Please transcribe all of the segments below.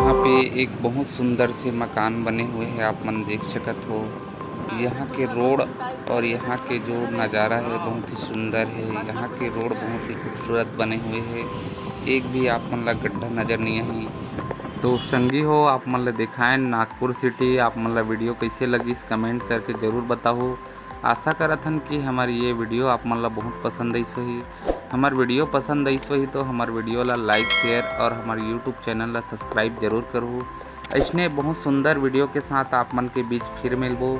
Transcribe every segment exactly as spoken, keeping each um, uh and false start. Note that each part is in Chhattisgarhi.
यहाँ पे एक बहुत सुंदर से मकान बने हुए हैं, आप मन देख सकत हो। यहाँ के रोड और यहाँ के जो नज़ारा है, बहुत ही सुंदर है। यहाँ के रोड बहुत ही खूबसूरत बने हुए हैं, एक भी आप मन ला गड्ढा नज़र नहीं आही। तो संगी हो, आप मन ला दिखाएन नागपुर सिटी। आप मन ला वीडियो कैसे लगिस, कमेंट करके जरूर बताओ। आशा करत हन कि हमार ये वीडियो आप मन ला बहुत पसंद आइस होही। हमार वीडियो पसंद आइस होही तो हमार वीडियो ला लाइक, शेयर और हमार YouTube चैनल ला सब्सक्राइब जरूर करहू। ऐसने बहुत सुंदर वीडियो के साथ आप मन के बीच फिर मिलबो।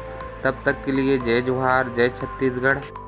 तब तक के लिए जय जोहार, जय छत्तीसगढ़।